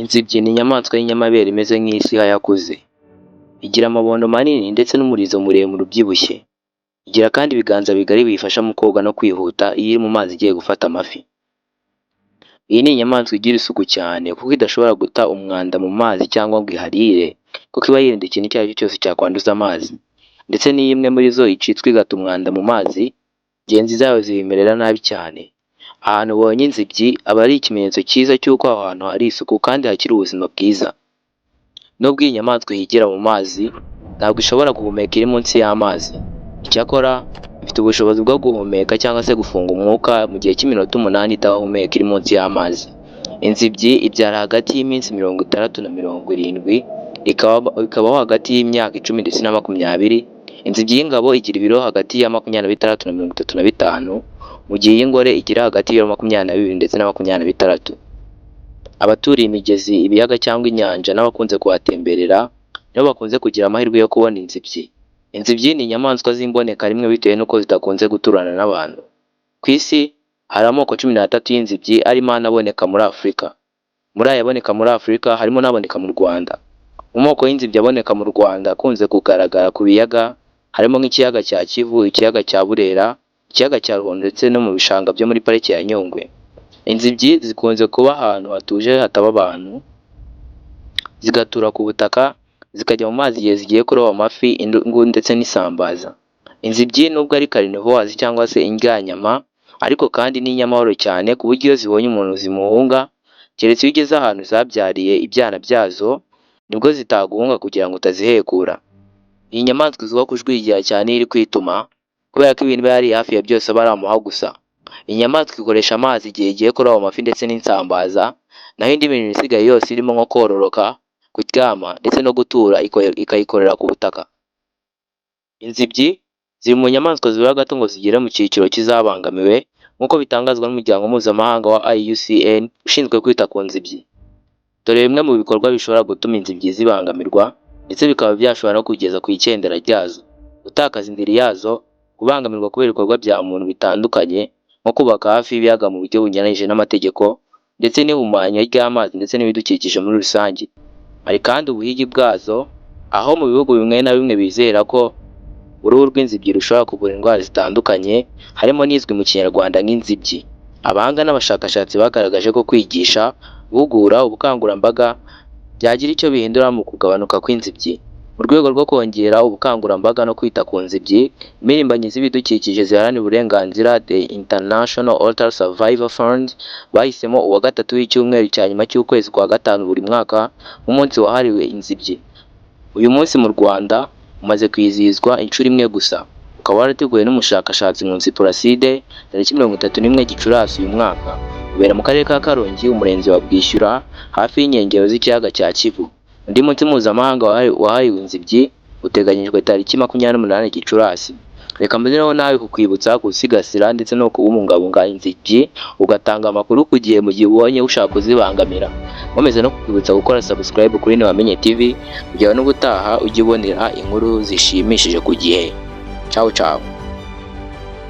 Inzibyi ni inyamaswa y'inyamabere imeze nk'isiha yakuze. Igira amabondo manini ndetse n'umurizo muremure ubyibushye. Igira kandi ibiganza bigari biyifasha mu koga no kwihuta iyo iri mu mazi igiye gufata amafi. Iyi ni inyamaswa igira isuku cyane kuko idashobora guta umwanda mu mazi cyangwa ngo iharire kuko iba yirinda ikintu icyo ari cyo cyose cyakwanduza amazi. Ndetse n'iyo imwe muri zo icitswe igata umwanda mu mazi, ngenzi zayo ziyimerera nabi cyane. Ahantu ubonye inzibyi aba ari ikimenyetso cyiza cy'uko aho hantu hari isuku kandi hakiri ubuzima bwiza. Nubwo iyi nyamaswa ihigira mu mazi, ntabwo ishobora guhumeka iri munsi y'amazi. Icyakora, ifite ubushobozi bwo guhumeka cyangwa se gufunga umwuka mu gihe cy'iminota 8 idahumeka iri munsi y'amazi. Inzibyi ibyara hagati y'iminsi 60 na 70, ikabaho hagati y'imyaka 10 ndetse na 20. Inzibyi y'ingabo igira ibiro hagati ya 26 na 35, mu gihe iy'ingore igira hagati y'ibiro 22 ndetse na 26. Abaturiye imigezi, ibiyaga cyangwa inyanja n'abakunze kuhatemberera nibo bakunze kugira amahirwe yo kubona inzibyi. Inzibyi ni inyamaswa z'imbonekarimwe bitewe n'uko zidakunze guturana n'abantu. Ku isi hari amoko 13 y'inzibyi arimo ane aboneka muri Afurika. Muri aya aboneka muri Afurika harimo n'aboneka mu Rwanda. Mu moko y'inzibyi aboneka mu Rwanda akunze kugaragara ku biyaga harimo nk'ikiyaga cya Kivu, ikiyaga cya Burera, ikiyaga cya Ruhondo ndetse no mu bishanga byo muri pariki ya Nyungwe. Inzibyi zikunze kuba ahantu hatuje hataba abantu, zigatura ku butaka, zikajya mu mazi igihe zigiye kuroba amafi, indugu ndetse n'isambaza. Inzibyi nubwo ari carnivores cyangwa se indyanyama, ariko kandi ni inyamahoro cyane ku buryo iyo zibonye umuntu zimuhunga, keretse iyo ugeze ahantu zabyariye ibyana byazo, nibwo zitaguhunga kugira ngo utazihekura. Iyi nyamaswa izwiho kujwigira cyane iyo iri kwituma, kubera ko ibintu iba yariye hafi ya byose aba ari amahwa gusa. Iyi nyamaswa ikoresha amazi igihe igiye kuroba amafi ndetse n'insambaza, naho indi mirimo isigaye yose irimo nko kororoka, kuryama ndetse no gutura ikayikorera ku butaka. Inzibyi ziri mu nyamaswa zibura gato ngo zigere mu cyiciro cy'izabangamiwe, nk'uko bitangazwa n'umuryango mpuzamahanga wa IUCN ushinzwe kwita ku nzibyi. Dore bimwe mu bikorwa bishobora gutuma inzibyi zibangamirwa ndetse bikaba byashobora no kugeza ku ikendera ryazo: gutakaza indiri yazo, kubangamirwa kubera ibikorwa bya muntu bitandukanye nko kubaka hafi y'ibiyaga mu buryo bunyuranyije n'amategeko ndetse n'ihumanya ry'amazi ndetse n'ibidukikije muri rusange. Hari kandi ubuhigi bwazo, aho mu bihugu bimwe na bimwe bizera ko uruhu rw'inzibyi rushobora kuvura indwara zitandukanye, harimo n'izwi mu Kinyarwanda nk'inzibyi. Abahanga n'abashakashatsi bagaragaje ko kwigisha, guhugura, ubukangurambaga byagira icyo bihindura mu kugabanuka kw'inzibyi. Mu rwego rwo kongera ubukangurambaga no kwita ku nzibyi, impirimbanyi z'ibidukikije ziharanira uburenganzira The International Otter Survival Fund bahisemo uwa gatatu w'icyumweru cya nyuma cy'ukwezi kwa gatanu buri mwaka nk'umunsi wahariwe inzibyi. Uyu munsi mu Rwanda umaze kwizihizwa inshuro imwe gusa, ukaba warateguwe n'umushakashatsi Nkusi Placide tariki 31 Gicurasi uyu mwaka, ubera mu karere ka Karongi, umurenge wa Bwishyura, hafi y'inkengero z'ikiyaga cya Kivu. Undi munsi mpuzamahanga wahariwe inzibyi uteganyijwe tariki 28 Gicurasi. Reka mbonereho nawe kukwibutsa gusigasira ndetse no kubungabunga inzibyi, ugatanga amakuru ku gihe mu gihe ubonye ushaka kuzibangamira. Nkomeza no kukwibutsa gukora subscribe kuri Ntiwamenye TV kugira ngo n'ubutaha ujye ubonera inkuru zishimishije ku gihe. Ciao ciao.